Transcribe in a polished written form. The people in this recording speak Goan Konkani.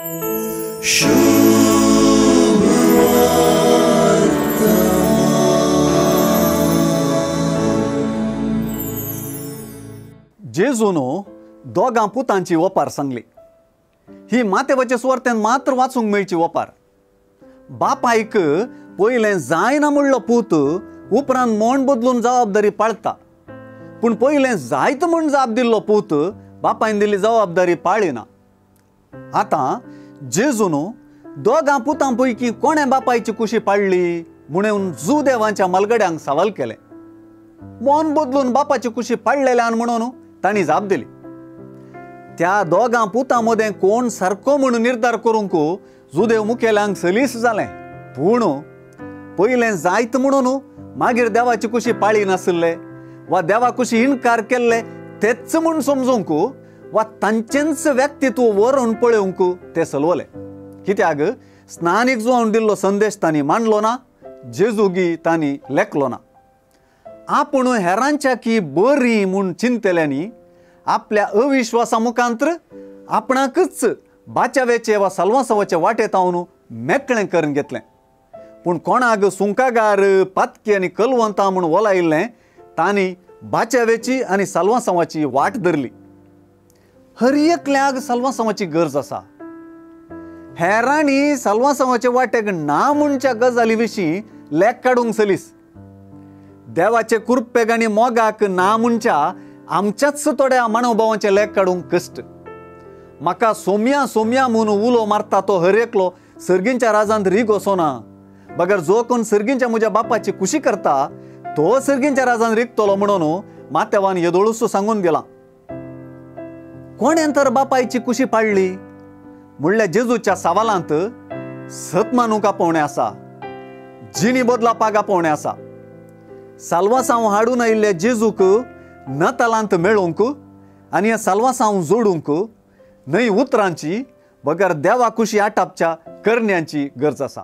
जेजून दोगां पुतांची ओपार सांगली. ही मातेवाचे सुवार्तेन मात्र वाचूंक मेळची ओपार. बापायक पयलें जायना म्हणलो पूत उपरांत मन बदलून जबाबदारी पाळता, पूण पयलें जायत म्हूण जाप दिल्लो पूत बापायन दिल्ली जबाबदारी पाळिना. आतां जेजून दोगां पुतां पैकी कोणें बापायची कुशी पाळ्ळी म्हणून जुदेवांच्या मालगड्यांक सवाल केलें. मन बदलून बापाची कुशी पाळ्ळेल्यान म्हणून तांणी जाप दिली. त्या दोगां पुतां मदें कोण सारको म्हणून निर्धार करूंक जुदेव मुखेल्यांक सलीस जालें. पूण पयलें जायत म्हणून मागीर देवाची कुशी पाळी नाशिल्ले वा देवा कुशी इनकार केल्ले तेच म्हूण समजूंक वा तांचेंच व्यक्तित्व वरोवन पळोवंक ते सलवले. कित्याक स्नानीक जुवान दिल्लो संदेश तांणी मांडलो ना, जेजूगी तांणी लेखलो ना. आपूण हेरांच्या की बरी म्हूण चिंतल्यांनी आपल्या अविश्वासा मुखांतर आपणाकच बाचावेचे वा साल्वासावाचे वाटेत हांव मेकळें करून घेतलें. पूण कोणाक सुंकागार पातकी आनी कलवंता म्हूण वलायिल्लें तांणी बाचावेची आनी साल्वासावाची वाट धरली. हर एकल्याक साल्वासावाची गरज आसा. हेरांनी साल्वासावाचे वाटेक ना म्हणच्या गजाली विशीं लेख काडूंक सलीस. देवाचे कुरपेक आनी मोगाक ना म्हणच्या आमच्याच थोड्या मानवभावांचे लेख काडूंक कश्ट. म्हाका सोम्या सोम्या म्हूण उलो मारता तो हर एकलो सर्गींच्या राजांत रीग वचोना, बगर जो कोण सर्गींच्या म्हज्या बापाची कुशी करता तो सर्गींच्या राजान रिगतलो म्हणून मातेवान येदोळूस सांगून दिला. कोणें तर बापायची कुशी पाडली म्हणल्यार जेजूच्या सवालांत सत मानूंक आपोवणें आसा, जिणी बदलापाक आपोवणें आसा. साल्वासांव हाडून आयिल्ल्या जेजूक नतालांत मेळोवंक आनी ह्या साल्वासांव जोडूंक न्हय उतरांची बगर देवा कुशी आटापच्या करण्यांची गरज आसा.